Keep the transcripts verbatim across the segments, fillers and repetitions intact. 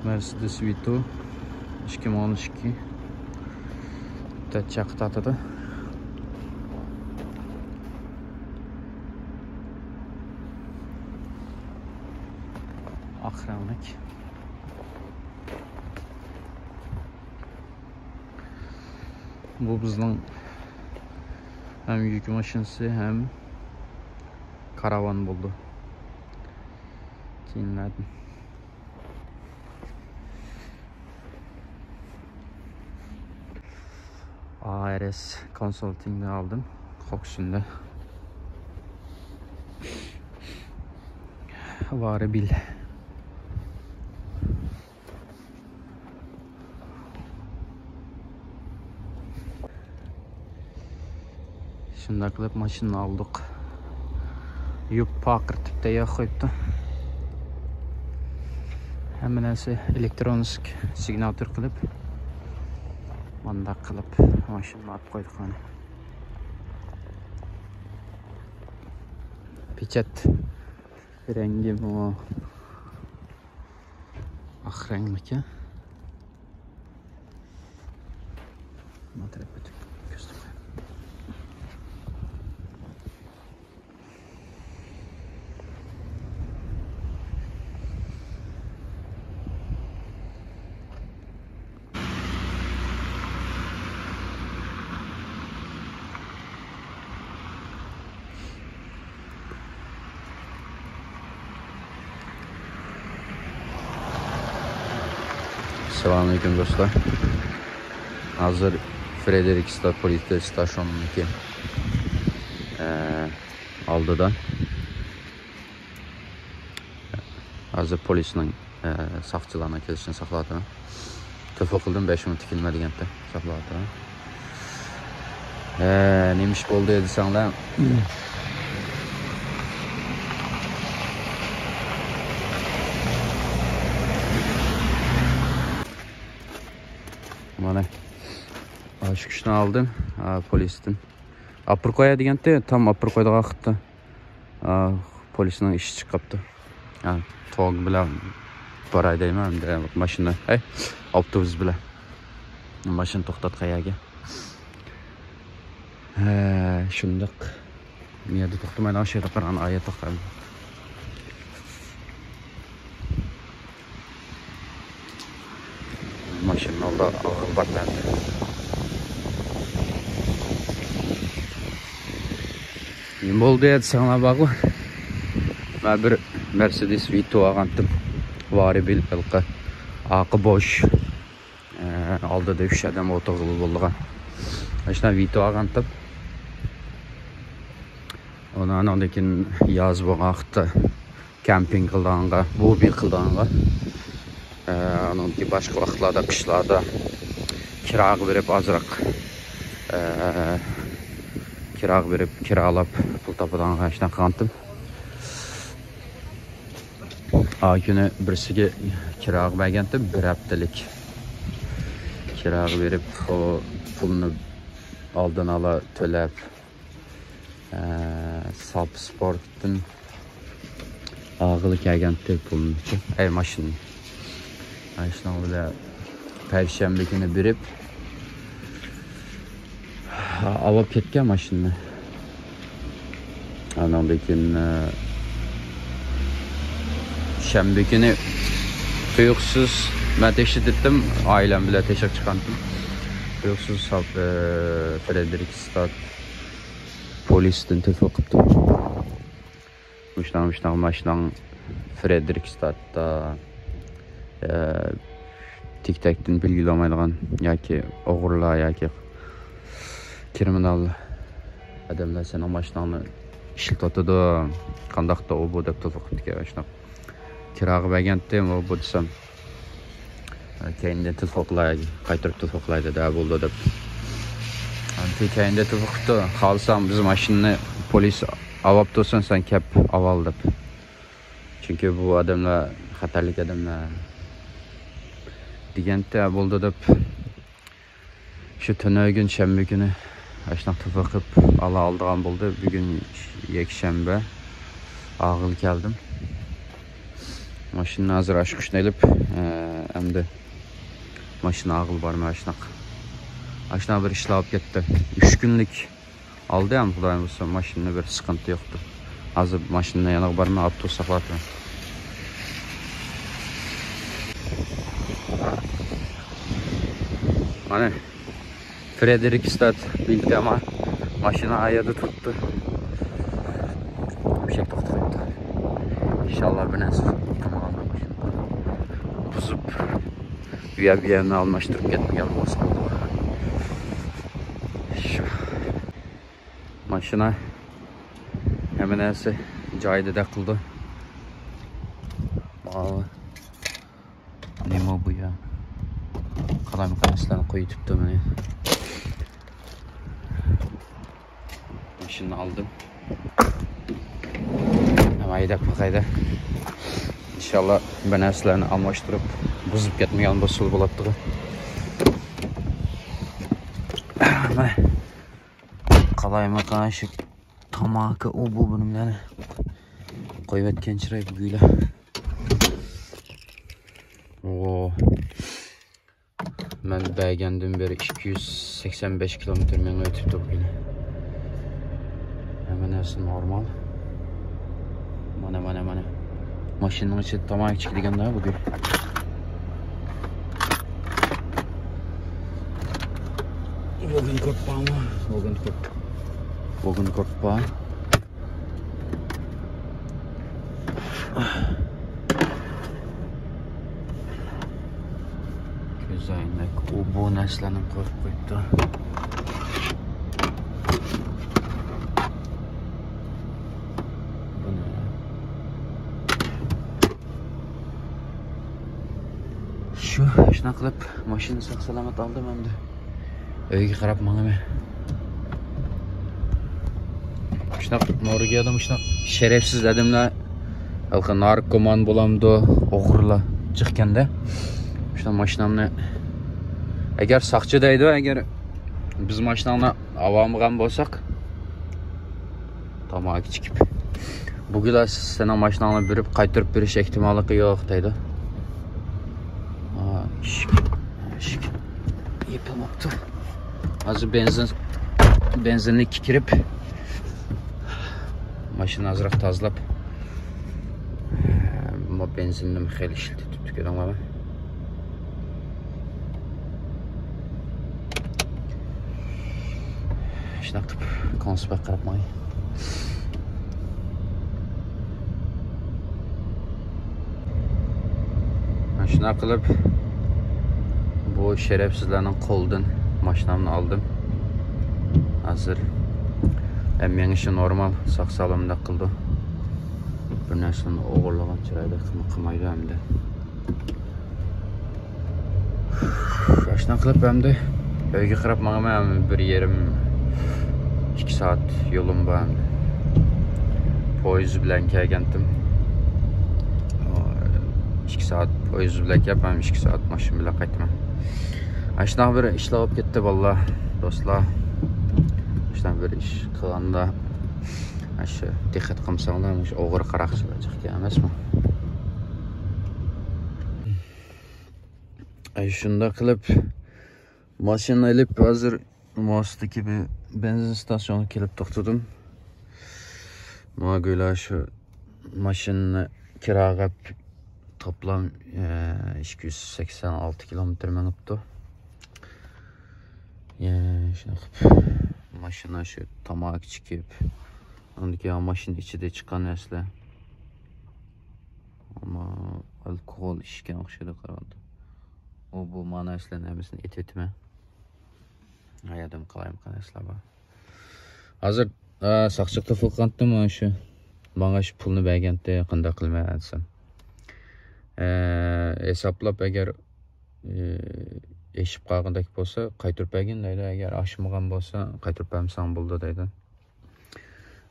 مەرسىدس ۋىتو، ئىككى مىڭ ئون ئىككى. تەت چاقى تارتىدۇ. ئاق رەڭلىك. بۇ بىزنىڭ ھەم يۈك ماشىنىسى، ھەم كاراۋان بولدى. كېيىنلەردىن. ئا ئار ئېس كونسالتىنگنى ئالدىم. خوكسۇندا. ۋارىبىل. شۇنداق قىلىپ ماشىنىنى ئالدۇق. يۈك پاقىرتىپ تەييار قويۇپتۇ. ھەممە نەرسە ئېلېكترونسك سىگناتۇر قىلىپ، مانداق قىلىپ ماشىنىنى ئاپ قويدۇق مانا. پېچەت رەڭگى بۇ. ئاق رەڭلىكى. ما تەرەپكە ئۆتۈپ كۆرسىتىپ قوياي. ئەسسالامۇئەلەيكۇم دوستلار. ھازىر فرېدېرىكستاد پولىس ئىستاشيونىنىڭكى، ئە، ئالدىدا. ھازىر پولىسنىڭ، ئە، ساقچىلارنىڭ كېلىشىنى ساقلاۋاتىمەن. تېلېفون قىلدىم، بەش مىنۇت تىكىنمە دېگەنتى. ساقلاۋاتىمەن. ئە، نېمە ئىش بولدى دېسەڭلار. مانا. ئاشۇ كۈچنى ئالدىم، ئا، پولىستىن. ئاپىرىپ قوياي دېگەنتى، تام ئاپىرىپ قويىدىغان قىپتۇ. ئا، پولىسنىڭ ئىشى چىقىپتۇ. ئا، توگ بىلەن باراي دەيمەن، ئەمدى ماشىنا، ئەي، ئاپتوبۇس بىلەن. ماشىنا توختاتقان يەرگە. ھە، شۇنداق. بۇ يەردە توختىمايدىغان شېرىقلار ئانا ئايەت توختايدۇ. ماشىنا ئالدى ئاغرىپ بارىمەن. نېمە بولدى دېسەڭلار بارغۇ. مەن بىر مەرسىدس ۋىتو ئالغانتىم. ۋارىبىل ھېلىقى ئارقا بوش. ئە، ئالدىدا ئۈچ ئادەم ئولتۇرغىلى بولىدىغان. ئاشۇنداق ۋىتو ئالغانتىم. ئۇنى ئانىڭدىن كېيىن ياز بولغان ۋاقىتتا كەمپىنگ قىلىدىغانغا، بوبى قىلىدىغانغا، ئە، ئانىڭدىن كېيىن باشقا ۋاقىتلاردا، قىشلاردا كىراغا بېرىپ ئازراق، ئە، كىراغا بېرىپ، كىرالاپ پۇل تاپىدىغانغا ئاشۇنداق قىلغانتىم. ئا كۈنى بىرسىگە كىراغا بەرگەنتىم، بىر ھەپتىلىك. كىراغا بېرىپ، ئۇ پۇلنى ئالدىن ئالا تۆلەپ، ئە، ساپ سپورتتىن ئالغىلى كەلگەنتى پۇلنى. ئەي، ماشىنىنى. ئەي، شۇنىڭ بىلەن پەيشەنبە كۈنى بېرىپ، ئاۋاپ كەتكەن ماشىنىنى. ئانىڭدىن كېيىن، ئە، شەنبە كۈنى تۇيۇقسىز مەن تەكشۈرتتۈم، ئائىلەم بىلەن تەكشۈرۈپ چىققانتىم. تۇيۇقسىز ساپ، ئە، فرېدېرىكستاد پولىستىن تېلېفون قىپتۇ. مۇشۇنىڭ، مۇشۇنىڭ، ماشىناڭ فرېدېرىكستادتا، ئە، تىك تەكتىن بىلگىلى بولمايدىغان ياكى ئوغرىلار ياكى كىرىمىنال ئادەملەر سېنىڭ ماشىناڭنى ئىشلىتىۋاتىدۇ، قانداقتا ئۇ بۇ دەپ تېلېفون قىپتىكەن. شۇنداق كىراغا بەرگەنتىم، ئۇ بۇ دېسەم، كەينىدىن تېلېفون قىلاي، قايتۇرۇپ تېلېفون قىلاي دېدى، ھە، بولدى دەپ. ئانتى كەينىدە تېلېفون قىپتۇ، خالىساڭ بىز ماشىنىنى پولىس ئاۋاپ تۇرسۇن، سەن كەپ ئاۋال دەپ. چۈنكى بۇ ئادەملەر خەتەرلىك ئادەملەر دېگەنتى، ھە، بولدى دەپ. شۇ تۈنۈگۈن شەنبە كۈنى ئاشۇنداق تېلېفون قىلىپ ئالا ئالىدىغان بولدى. بۈگۈن يەكشەنبە، ئاغىلى كەلدىم. ماشىنىنى ھازىر ئاشقۇچنى ئېلىپ، ئە، ئەمدى ماشىنا ئاغىلى بارمەن ئاشناق. ئاشناق بىر ئىشلار بولۇپ كەتتى. ئۈچ كۈنلۈك ئالدى ھەم خۇدايىم بولسا ماشىنىدا بىر سىقىنتى يوقتۇ. ھازىر ماشىنا يانىغا بارمەن، ئاپتوبۇس ساقلاۋاتىمەن. مانا. فرېدېرىكستاد بىلدىم، ماشىنا ئايەردە تۇرۇپتۇ. مۇشەك توختاپتۇ. ئىنشاللا بىر نەرسە قىلمىغان ماشىنا. بۇزۇپ، بۇ يەر بۇ يەرنى ئالماشتۇرۇپ كەتمىگەن بولسا بولىدۇ. شۇ. ماشىنا ھەممە نەرسە جايىدىدەك قىلدى. ماۋۇ. نېمە بۇ يا؟ قالايمىقان ئىشلارنى قويۇۋېتىپتۇ مانا. ماشىنىنى ئالدىم. ھەم ھەيدەپ باقايلى. ئىنشاللا بىر نەرسىلەرنى ئالماشتۇرۇپ، بۇزۇپ كەتمىگەن بولسىلا بولاتتىغۇ. مانا. قالايمىقان شۇ تاماكا ئۇ بۇ بۇنىڭلارنى قويۇۋەتكەن چىراي بۈگۈنلەر. ئو. مەن بەرگەندىن بېرى ئىككى يۈز سەكسەن بەش كىلومېتىر مېڭىۋېتىپتۇ بۈگۈن. ھەممە نەرسە نورمال. مانا، مانا، مانا. ماشىنىنىڭ ئىچىدە تاماكا چېكىدىغاندا بۈگۈن. ۋاگون كورت بارمۇ؟ ۋاگون كورت. ۋاگون كورت بار. كۆزەينەك، ئۇ بۇ نەرسىلەرنى قويۇپ قويۇپتۇ. بۇنى. شۇ، شۇنداق قىلىپ ماشىنا ساق سالامەت ئالدىم ئەمدى. ئۆيگە قاراپ ماڭىمەن. شۇنداق نورۋېگىيەدە شۇنداق شەرەپسىز ئادەملەر، ھېلىقى ناركومان بولامدۇ، ئوغرىلار جىقكەندە. شۇنداق ماشىنامنى، ئەگەر ساقچى دەيدۇ، ئەگەر بىز ماشىناڭنى ئاۋالمىغان بولساق، تاماكا چېكىپ، بۇ گۇلا سېنىڭ ماشىناڭنى بېرىپ قايتۇرۇپ بېرىش ئېھتىماللىقى يوق دەيدۇ. ئا، ئىشىك، ئىشىك يېپىلماپتۇ. ھازىر بېنزىن، بېنزىننى كىرىپ، ماشىنا ئازراق تازىلاپ، بۇ بېنزىننى خېلى ئىشلىتىپ تۇتۇپ كۆرۈڭلارمۇ؟ شۇنداق قىلىپ كونسېپتقا قاراپ ماڭاي. شۇنداق قىلىپ بۇ شەرەپسىزلەرنىڭ قولىدىن ماشىنامنى ئالدىم. ھازىر ھەم مېڭىشى نورمال، ساق سالامدەك قىلىدۇ. بىر نەرسىنى ئوغرىلىغان چىرايدا قىلمايدۇ ئەمدى. ئاشۇنداق قىلىپ ئەمدى ئۆيگە قاراپ ماڭىمەن. بىر يېرىم، ئىككى سائەت يولۇم بار ئەمدى. پويىز بىلەن كەلگەنتىم. ئىككى سائەت پويىز بىلەن كەپ، مەن ئىككى سائەت ماشىنا بىلەن قايتىمەن. ئاشۇنداق بىر ئىشلار بولۇپ كەتتى بالىلار، دوستلار. ئاشۇنداق بىر ئىش قىلغاندا، ئاشۇ دىققەت قىلمىساڭلار، مۇشۇ ئوغرى قاراقچىلار جىقكەن ئەمەسمۇ؟ ئەي، شۇنداق قىلىپ، ماشىنا ئېلىپ، ھازىر مۇناسىۋەتتىكى بىر بېنزىن ئىستانسىيەسىگە كېلىپ توختىدىم. ماڭا گويا شۇ ماشىنىنى كىراغا توپلام، ئە، ئىككى يۈز سەكسەن ئالتە كىلومېتىر مېڭىپتۇ. ئە، شۇنداق قىلىپ، ماشىنا شۇ تاماكا چېكىپ، ئاندىن كېيىن ماشىنا ئىچىدە چىققان نەرسىلەر. ئەمما ئالكوگول ئىچكەن ئوخشايدۇ قارىغاندا. ئۇ بۇ مانا ئەسلىدە ھەممىسىنى ئېتىۋېتىمەن. ھايادىم قالايمىقان ئەسلى بار. ھازىر، ئا، ساقچىغا تېلېفون قىلغانتىم، مانا شۇ. ماڭا شۇ پۇلنى بەرگەنتى، قانداق قىلىمەن دېسەم. ئە، ھېسابلاپ، ئەگەر، ئە، ئېشىپ قالغاندەك بولسا، قايتۇرۇپ بەرگىن دەيدۇ. ئەگەر ئاشمىغان بولسا، قايتۇرۇپ بەرمىسەڭ بولىدۇ دەيدۇ.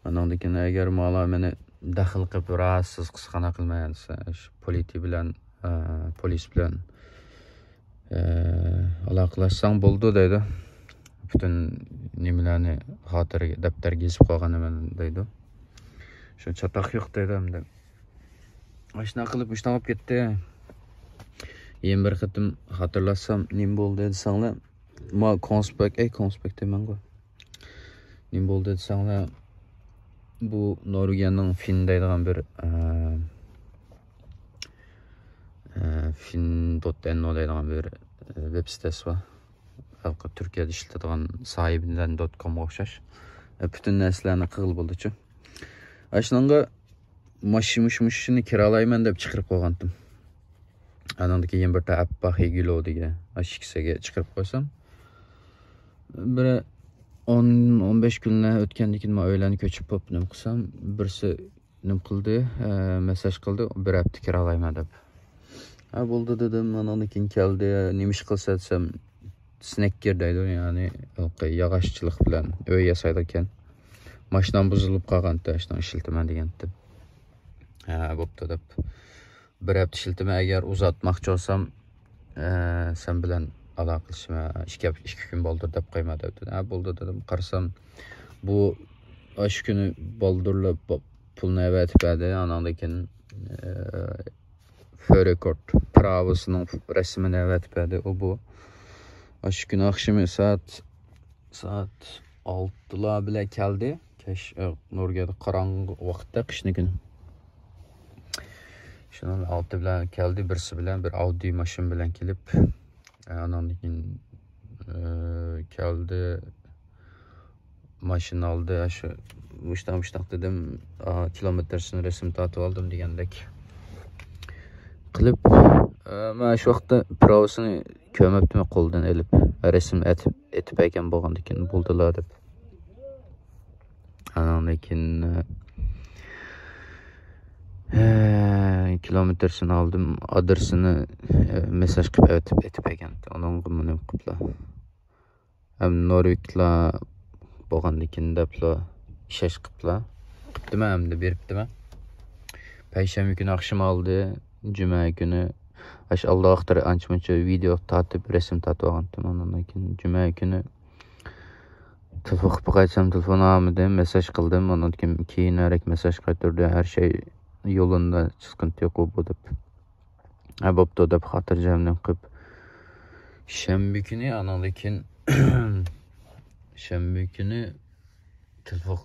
ئانىڭدىن كېيىن ئەگەر مانا مېنى دەخلى قىلىپ راھەتسىز قىلسا قانداق قىلىمەن دېسە، شۇ پولىتى بىلەن، ئە، پولىس بىلەن، ئە، ئالاقىلەشسەڭ بولىدۇ دەيدۇ. پۈتۈن نېمىلەرنى خاتىرە دەپتەرگە يېزىپ قويغان نېمە دەيدۇ. شۇ چاتاق يوق دەيدۇ ئەمدى. ماشىنا قىلىپ مۇشۇنداق بولۇپ كەتتى. يەنە بىر قېتىم خاتىرىلەتسەم، نېمە بولدى دېسەڭلار، ما كونسپەك، ئەي، كونسپەك دەيمەنغۇ. نېمە بولدى دېسەڭلار، بۇ نورۋېگىيەنىڭ فىن دەيدىغان بىر، ئە، ئە، فىن دوت ئېن ئو دەيدىغان بىر، ئە، ۋېب سىتەسى بار. ھېلىقى تۈركىيەدە ئىشلىتىدىغان ساھىبىدىن دوت كومغا ئوخشاش. ئە، پۈتۈن نەرسىلەرنى قىلغىلى بولىدۇچۇ. ئاشۇنىڭغا ماشىنا، مۇشۇ ماشىنىنى كىرالايمەن دەپ چىقىرىپ قويغانتىم. ئانىڭدىن كېيىن بىر تائەپپا خىگلو دېگەن ئاشۇ ئىككىسىگە چىقىرىپ قويسام، بىر ئون، ئون بەش كۈنلەر ئۆتكەندىن كېيىن، مەن ئۆيلەرنى كۆچۈپ بوپ، نېمە قىلسام، بىرسى نېمە قىلدى، ئە، مېساژ قىلدى، بىر ھەپتە كىرالايمەن دەپ. ھە، بولدى دېدىم. ئانىڭدىن كېيىن كەلدى، نېمە ئىش قىلسا دېسەم، سنەككېر دەيدۇ، يەنى ھېلىقى ياغاچچىلىق بىلەن ئۆي ياسايدىكەن. ماشىنام بۇزۇلۇپ قالغانتى، شۇنىڭ ئىشلىتىمەن دېگەنتىم. ھە، بوپتۇ دەپ. بىر ھەپتە ئىشلىتىمەن، ئەگەر ئۇزارتماقچى بولسام، ئە، سەن بىلەن ئالاقىلىشىمەن، ئىككى ھەپ-، ئىككى كۈن بالدۇر دەپ قويما دەپتۇ. ھە، بولدى دېدىم. قارىسام، بۇ ئاشۇ كۈنى بالدۇرلا ب-، پۇلنى ئەۋەتىپ بەردى. ئاناندىن كېيىن، ئە، فۆرېكورت پىراۋىسىنىڭ رەسىمىنى ئەۋەتىپ بەردى. ئۇ بۇ. ئاشۇ كۈنى ئاخشىمى سائەت، سائەت ئالتىلار بىلەن كەلدى. كەچ، ئە، نورۋېگىيەدە قاراڭغۇ ۋاقىتتا، قىشنىڭ كۈنى. شۇنىڭ ئالتە بىلەن كەلدى، بىرسى بىلەن، بىر ئاۋدى ماشىنا بىلەن كېلىپ، ئە، ئاناندىن كېيىن، ئە، كەلدى. ماشىنا ئالدى، ئاشۇ مۇشتاق، مۇشتاق دېدىم، ئا، كىلومېتىرسىنى رەسىم تارتىپ ئالدىم دېگەندەك قىلىپ، ئە، مەن شۇ ۋاقىتتا پىراۋىسىنى كۆرمەپتىمەن، قولىدىن ئېلىپ، رەسىم ئېتىپ، ئېتىپ بەرگەن بولغاندىكىن بولدىلا دەپ. ئاناندىن كېيىن، ئە، كىلومېتىرسىنى ئالدىم، ئادرېسىنى، ئە، مېساژ قىلىپ ئېتىپ، ئېتىپ بەرگەن. ئۇنىڭغا مۇنۇ قىپلا. ھەم نورۋېگلار بولغاندىكىن دەپلا، ئىشەش قىپلا. قىپتىمەن، ھەمدە بېرىپتىمەن. پەيشەنبە كۈنى ئاخشىمى ئالدى، جۈمە كۈنى، ئاشۇ ئالدى ۋاقىتلار ئانچە مۇنچە ۋىدېئو تارتىپ، رەسىم تارتىپ ئالغانتىم. ئاندىن كېيىن جۈمە كۈنى تېلېفون قىلىپ باقايتسام، تېلېفون ئالمىدى، مېساج قىلدىم. ئاندىن كېيىن كېيىنرەك مېساج قايتۇردى، ھەر شەي يولۇندا، سىقىنتى يوق، ئۇ بۇ دەپ. ھە، بوپتۇ دەپ خاتىرجەملىك قىلىپ، شەنبە كۈنى، ئاناندىن كېيىن شەنبە كۈنى تېلېفون،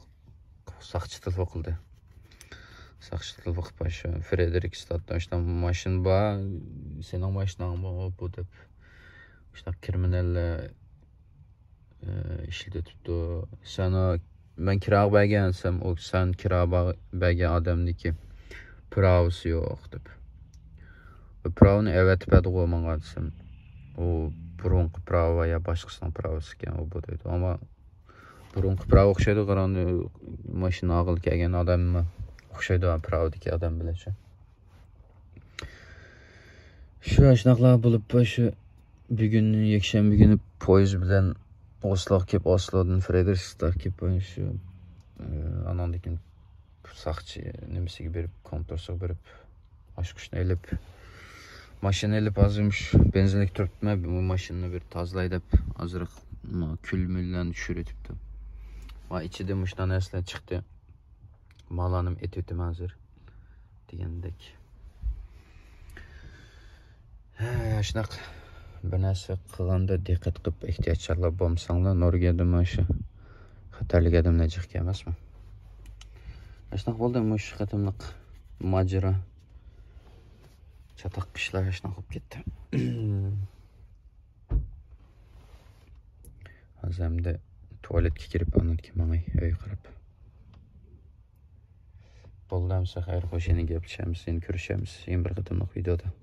ساقچى تېلېفون قىلدى. ساقچى تېلېفون قىلىپ، شۇ فرېدېرىكستادتا شۇنداق ماشىنا بار، سېنىڭ ماشىناڭمۇ بۇ دەپ، شۇنداق كىرمىنەللەر ئىشلىتىپتۇ. سەن ئۇ، مەن كىراغا بەرگەن دېسەم، ئۇ سەن كىرا با-، بەرگەن ئادەمنىڭكى پىراۋىسى يوق دەپ. بۇ پىراۋىنى ئەۋەتىپ بەردىغۇ ماڭا دېسەم، ئۇ بۇرۇنقى پىراۋا يا باشقىسىنىڭ پىراۋىسى ئىكەن، ئۇ بۇ دەيدۇ. ئەمما بۇرۇنقى پىراۋا ئوخشايدۇ، قاراڭ، ماشىنا ئالغىلى كەلگەن ئادەممۇ ئوخشايدۇ، پىراۋىدىكى ئادەم بىلەن شۇ. شۇ ئاشۇنداقلار بولۇپ، شۇ بۈگۈن يەكشەنبە كۈنى پويىز بىلەن ئوسلوغا كېلىپ، ئوسلودىن فرېدېرىكستادقا كېلىپ، شۇ، ئە، ئاناندىن كېيىن ساقچى نېمىسىگە بېرىپ، كونترسىغا بېرىپ، ئاچقۇچنى ئېلىپ، ماشىنا ئېلىپ، ھازىر مۇشۇ بېنزىنلىككە تۇرۇپتىمەن، بۇ ماشىنىنى بىر تازىلاي دەپ، ئازراق ما كۈل مۈللەرنى چۈشۈرۈۋېتىپتۇ. ما ئىچىدە مۇشۇنداق نەرسىلەر چىقتى. مالانىم ئېتىۋېتىمەن ھازىر دېگەندەك. ھە، شۇنداق بىر نەرسە قىلغاندا دىققەت قىلىپ، ئېھتىياتچانلا بولمىساڭلار، نورۋېگىيەدە مانا شۇ خەتەرلىك ئادەملەر جىق ئىكەن ئەمەسمۇ؟ شۇنداق بولدى، مۇشۇ قېتىملىق ماجىرا. چاتاق ئىشلار شۇنداق بولۇپ كەتتى. ھازىر ئەمدى تۇالېتكە كىرىپ، ئاندىن كېيىن ماڭاي ئۆيگە قاراپ. بولدى ئەمسە، خەير خوش، يەنە گەپلىشەرمىز، يەنە كۆرۈشەرمىز يەنە بىر قېتىملىق ۋىدېودا.